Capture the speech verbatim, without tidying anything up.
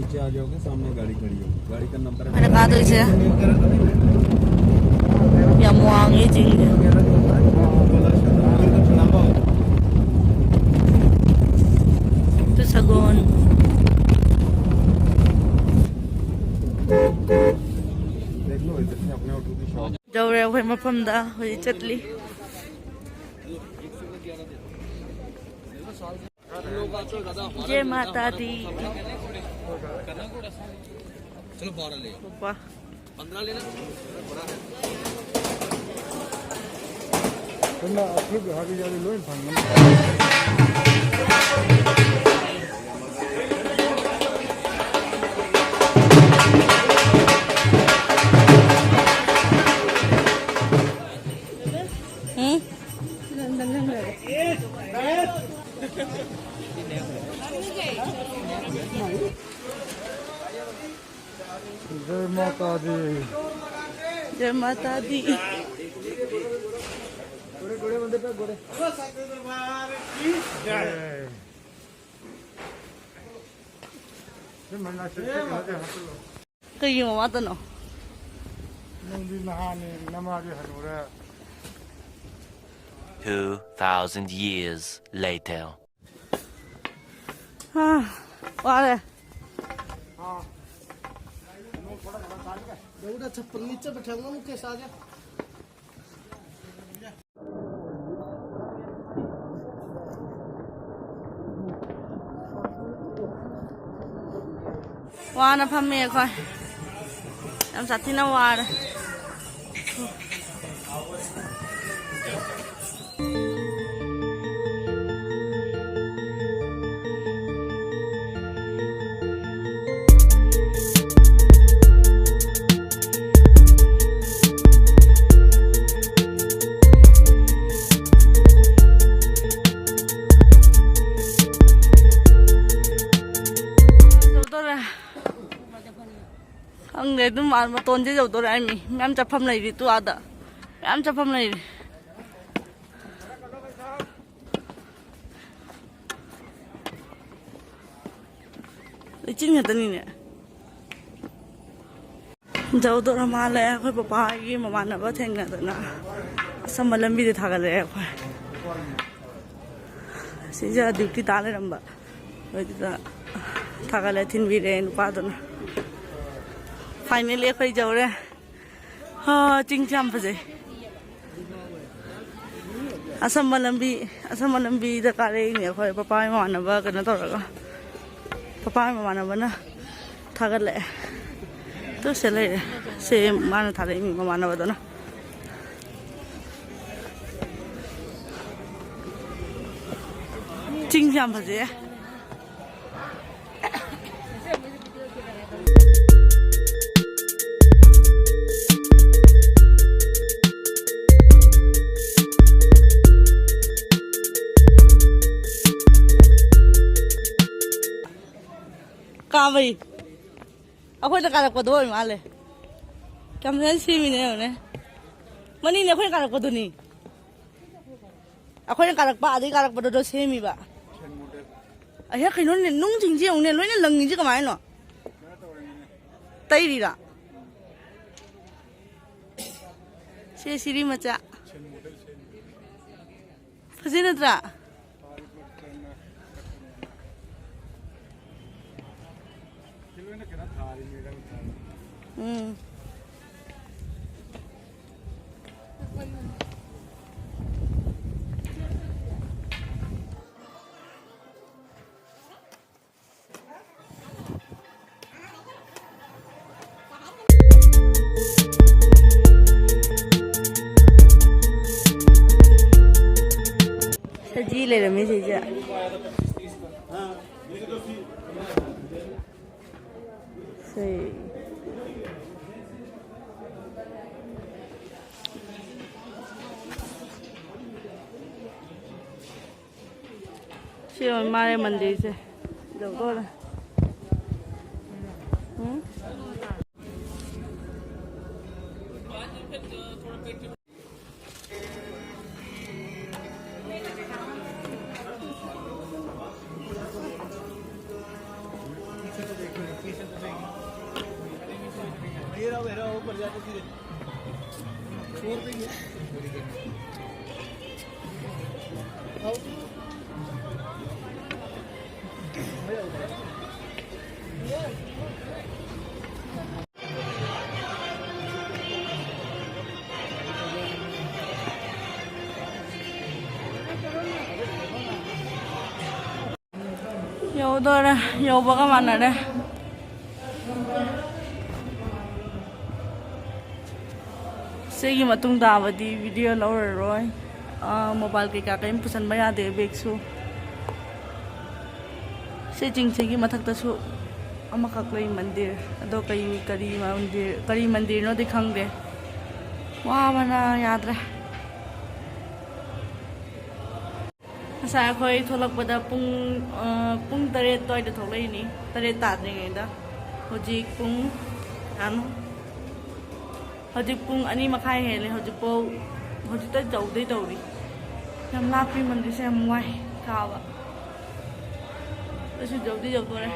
नीचे आ जाओगे, सामने गाड़ी खड़ी होगी, गाड़ी का नंबर है। ꯑꯩꯅ ꯀꯥꯗꯣꯏꯁꯦ ꯌꯥꯝ ꯋꯥꯡꯉꯦ ꯆꯤꯡꯁꯦ꯫ ꯇꯨ ꯁꯒꯣꯜ꯫ देख लो, इधर से अपने ऑटो की शॉप। ꯌꯧꯔꯦ ꯑꯩꯈꯣꯏ ꯃꯐꯝꯗ, ꯍꯧꯖꯤꯛ ꯆꯠꯂꯤ꯫ ꯖꯦ ꯃꯥꯇꯥ ꯗꯤ꯫ ꯆꯠꯂꯣ, ꯕꯥꯔ ꯂꯩ꯫ ꯎꯄꯥ꯫ ꯄꯟꯗ꯭ꯔꯥ ꯂꯩꯅ? ꯕꯣꯔꯥ ꯍꯥꯏ꯫ ꯄꯨꯟꯅ ꯑꯐꯨꯠ ꯍꯥꯏꯕ ꯌꯥꯎꯔꯤ, ꯂꯣꯏ ꯐꯪꯒꯅꯤ꯫ ꯎꯝ? जय माता दी। जय माता दी। जय। ꯀꯩꯒꯤ ꯃꯃꯥꯇꯅꯣ? ꯅꯪꯗꯤ ꯅꯍꯥꯅꯦ, ꯅꯃꯥꯗꯤ ꯍꯅꯨꯔꯦ꯫ Two thousand years later. ꯑꯥ, ꯋꯥꯔꯦ꯫ बेटा, छप्पर नीचे बैठाऊंगा, मुकेश आ जा। ꯋꯥꯅ ꯐꯝꯃꯤ ꯑꯩꯈꯣꯏ꯫ ꯌꯥꯝ ꯁꯥꯊꯤꯅ ꯋꯥꯔꯦ꯫ ꯌꯧꯗꯣꯔꯦ꯫ ꯈꯪꯗꯦ, ꯑꯗꯨꯝ ꯑꯥ ꯃꯇꯣꯟꯁꯦ ꯌꯧꯗꯣꯔꯦ ꯍꯥꯏꯃꯤ꯫ ꯃꯌꯥꯝ ꯆꯠꯐꯝ ꯂꯩꯔꯤ ꯇꯨ ꯑꯥꯗ꯫ ꯃꯌꯥꯝ ꯆꯠꯐꯝ ꯂꯩꯔꯤ꯫ ꯑꯩ ꯆꯤꯡ ꯉꯥꯛꯇꯅꯤꯅꯦ꯫ ꯌꯧꯗꯣꯔ ꯃꯥꯜꯂꯦ꯫ ꯑꯩꯈꯣꯏ ꯄꯄꯥꯒꯤ ꯃꯃꯥꯟꯅꯕ ꯊꯦꯡꯅꯗꯅ ꯑꯁꯝꯕ ꯂꯝꯕꯤꯗ ꯊꯥꯒꯠꯂꯛꯑꯦ ꯑꯩꯈꯣꯏ꯫ ꯁꯤꯁꯦ ꯗ꯭ꯌꯨꯇꯤ ꯇꯥ ꯂꯩꯔꯝꯕ꯫ ꯑꯗꯨꯗ ꯊꯥꯒꯠꯂꯦ, ꯊꯤꯟꯕꯤꯔꯦ ꯅꯨꯄꯥꯗꯨꯅ꯫ ꯐꯥꯏꯅꯦꯜꯂꯤ ꯑꯩꯈꯣꯏ ꯌꯧꯔꯦ꯫ ꯍꯥ, ꯆꯤꯡꯁꯦ ꯌꯥꯝ ꯐꯖꯩ꯫ ꯑꯁꯝꯕ ꯂꯝꯕꯤ, ꯑꯁꯝꯕ ꯂꯝꯕꯤꯗ ꯀꯥꯔꯛꯏꯅꯦ ꯑꯩꯈꯣꯏ ꯄꯄꯥ ꯏꯃꯥꯟꯅꯕ ꯀꯩꯅꯣ ꯇꯧꯔꯒ꯫ ꯄꯄꯥ ꯏꯃꯥꯟꯅꯕꯅ ꯊꯥꯒꯠꯂꯛꯑꯦ꯫ ꯇꯨ ꯁꯦ ꯂꯩꯔꯦ꯫ ꯁꯦ ꯃꯥꯅ ꯊꯥꯔꯛꯏ ꯃꯤ ꯃꯃꯥꯟꯅꯕꯗꯨꯅ꯫ ꯆꯤꯡꯁꯦ ꯌꯥꯝ ꯐꯖꯩꯌꯦ꯫ ꯀꯥꯕꯩ꯫ ꯑꯩꯈꯣꯏꯗ ꯀꯥꯔꯛꯄꯗꯣ ꯑꯣꯏ ꯃꯥꯜꯂꯦ꯫ ꯀꯌꯥꯝ ꯐꯖꯅ ꯁꯦꯝꯃꯤꯅꯦ ꯌꯦꯡꯉꯨꯅꯦ꯫ ꯃꯅꯤꯡꯅꯦ ꯑꯩꯈꯣꯏꯅ ꯀꯥꯔꯛꯄꯗꯨꯅꯤ꯫ ꯑꯩꯈꯣꯏꯅ ꯀꯥꯔꯛꯄ, ꯑꯗꯩ ꯀꯥꯔꯛꯄꯗꯨꯗꯣ ꯁꯦꯝꯃꯤꯕ꯫ ꯑꯩꯍꯥ, ꯀꯩꯅꯣꯅꯦ, ꯅꯨꯡꯁꯤꯡꯁꯦ ꯌꯦꯡꯉꯨꯅꯦ, ꯂꯣꯏꯅ ꯂꯪꯉꯤꯁꯦ ꯀꯃꯥꯏꯅꯣ? ꯇꯩꯔꯤꯔꯥ? ꯁꯦ ꯁꯤꯔꯤ ꯃꯆꯥ꯫ ꯐꯖꯩ ꯅꯠꯇ꯭ꯔꯥ? ꯎꯝ꯫ ꯁꯖꯤ ꯂꯩꯔꯝꯃꯤ ꯁꯤꯁꯦ꯫ ꯁꯦ꯫ ꯁꯤ ꯑꯣꯏ ꯃꯥꯜꯂꯦ ꯃꯟꯗꯤꯔꯁꯦ꯫ ꯌꯧꯗꯣꯔꯦ꯫ ꯎꯝ? ꯌꯧꯗꯣꯔꯦ, ꯌꯧꯕꯒ ꯃꯥꯟꯅꯔꯦ꯫ ꯁꯤꯒꯤ ꯃꯇꯨꯡ ꯇꯥꯕꯗꯤ ꯚꯤꯗꯤꯑꯣ ꯂꯧꯔꯔꯣꯏ꯫ ꯑꯥ, ꯃꯣꯕꯥꯏꯜ ꯀꯩꯀꯥ ꯀꯔꯤꯝ ꯄꯨꯁꯟꯕ ꯌꯥꯗꯦ, ꯕꯦꯒꯁꯨ꯫ ꯁꯤ ꯆꯤꯡꯁꯤꯒꯤ ꯃꯊꯛꯇꯁꯨ ꯑꯃꯈꯛ ꯂꯩ ꯃꯟꯗꯤꯔ꯫ ꯑꯗꯣ ꯀꯔꯤ, ꯀꯔꯤ ꯃꯟꯗꯤꯔ, ꯀꯔꯤ ꯃꯟꯗꯤꯔꯅꯣꯗꯤ ꯈꯪꯗꯦ꯫ ꯋꯥꯕꯅ ꯌꯥꯗ꯭ꯔꯦ꯫ ꯉꯁꯥꯏ ꯑꯩꯈꯣꯏ ꯊꯣꯛꯂꯛꯄꯗ ꯄꯨꯡ, ꯑ, ꯄꯨꯡ ꯇꯔꯦꯠ ꯑꯗꯨꯋꯥꯏꯗ ꯊꯣꯛꯂꯛꯏꯅꯤ, ꯇꯔꯦꯠ ꯇꯥꯗ꯭ꯔꯤꯉꯩꯗ꯫ ꯍꯧꯖꯤꯛ ꯄꯨꯡ ꯀꯌꯥꯅꯣ? ꯍꯧꯖꯤꯛ ꯄꯨꯡ ꯑꯅꯤ ꯃꯈꯥꯏ ꯍꯦꯜꯂꯦ꯫ ꯍꯧꯖꯤꯛꯐꯥꯎ, ꯍꯧꯖꯤꯛꯇ ꯌꯧꯗꯣꯏ ꯇꯧꯔꯤ꯫ ꯌꯥꯝ ꯂꯥꯞꯄꯤ, ꯃꯟꯗꯤꯔꯁꯦ ꯌꯥꯝ ꯋꯥꯏ ꯀꯥꯕ꯫ ꯑꯗꯨꯁꯨ ꯌꯧꯗꯤ ꯌꯧꯗꯣꯔꯦ꯫